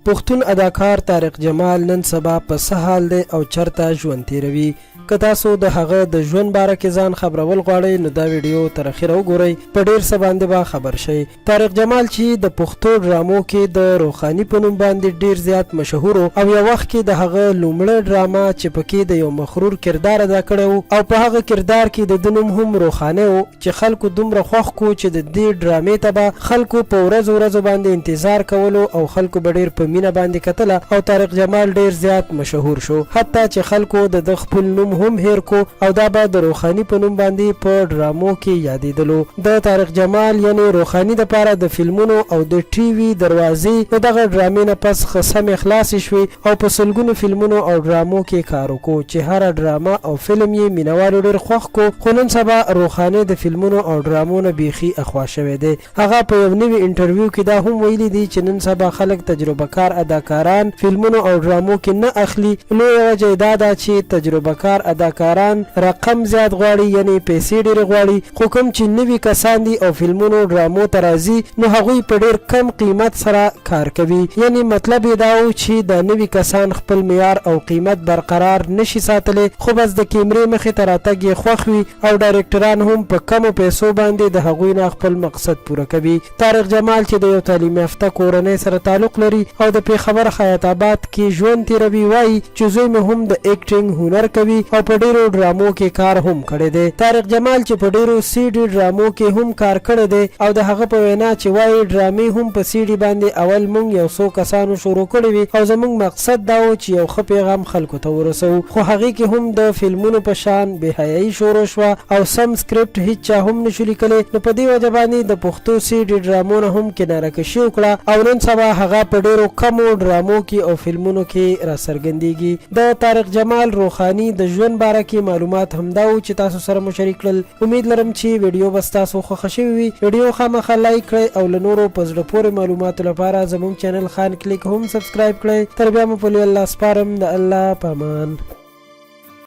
پښتون اداکار طارق جمال نن سبا په څه حال دی او چرته ژوند تیروي؟ که تاسو د هغه د ژوند باره کې ځان خبرول غواړئ نو دا ویډیو تر اخره وګورئ، په ډیر څه باندې به خبر شئ. طارق جمال چې د پښتو ډرامو کې د روښاني په نوم باندې ډیر زیات مشهور و او یو وخت کې د هغه لومړی ډرامه چې پکې د یو مخرور کردار ادا کړی و او په هغه کردار کې د ده نوم هم روښانی و چې خلکو دومره خوښ کو چې د دې ډرامې ته به خلکو په ورځو ورځو باندې انتظار کولو او خلکو به ډېر په مینه باندې کتله او طارق جمال ډېر زیات مشهور شو حتی چې خلکو د ده خپل نوم هم هېر کو او دا به د روښاني په نوم باندې په ډرامو کې یادېدلو. د طارق جمال یعنې روښاني دپاره د فلمونو او د ټي وي دروازې د دغه ډرامې نه پس ښه سمې خلاصې شوې او په سلګونو فلمونو او ډرامو کې کار وکو چې هره ډرامه او فلم یې مینوالو ډیر خوښ کو خو نن سبا روښانې د فلمونو او ډرامو نه بیخي اخوا شوی دی. هغه په یو نوي انټرویو کې دا هم ویلي دي چې نن سبا خلک تجربه کار اداکاران فلمونو او ډرامو کې نه اخلي، لویه وجه یې دا ده چې تجربه کار اداکاران رقم زیات غواړي یعنې پیسې ډیرې غواړي خو کوم چې نوي کسان دي او فلمونو ډرامو ته راځي نو هغوی په ډیر کم قیمت سره کار کوي یعنی مطلب یې دا و چې دا نوي کسان خپل معیار او قیمت برقرار نه شي ساتلی خو بس د کیمرې مخې ته راتګ یې خوښ وي او ډایرکټران هم په کمو پیسو باندې د هغوی نه خپل مقصد پوره کوي. طارق جمال چې د یو تعلیم یافته کورنۍ سره تعلق لري او د پېښور خیاط آباد کې ژوند تېروي وايي چې زوی مې هم د اېکټنګ هنر کوي او په ډېرو ډرامو کې کار هم کړی دی. طارق جمال چې په ډېرو سي ډي ډرامو کې هم کار کړی دی او د هغه په وینا چې وايي ډرامې هم په سي ډي باندې اول مونږ یو څو کسانو شروع کړې وې او زمونږ مقصد دا و چې یو ښه پیغام خلکو ته ورسوو خو هغې کې هم د فلمونو په شان بې حیايي شروع شوه او سم سکرپټ هیچا هم نشو لیکلی نو په دې وجه باندې د پښتو سي ډي ډرامو نه هم کناره کشي وکړه او نن سبا هغه په ډېرو کمو ډرامو کې او فلمونو کې راڅرګندېږي. د طارق جمال روښاني د ژوند باره کې معلومات همدا وو چې تاسو سره مو شریک کړل. امید لرم چې ویډیو به ستاسو خوښه شوې وي. ویډیو خامخا لایک کړئ او له نورو په زړه پورې معلوماتو لپاره زموږ چینل خان کلیک هم سبسکرایب کړئ. تر بیا مو په لوی الله سپارم. د الله په امان.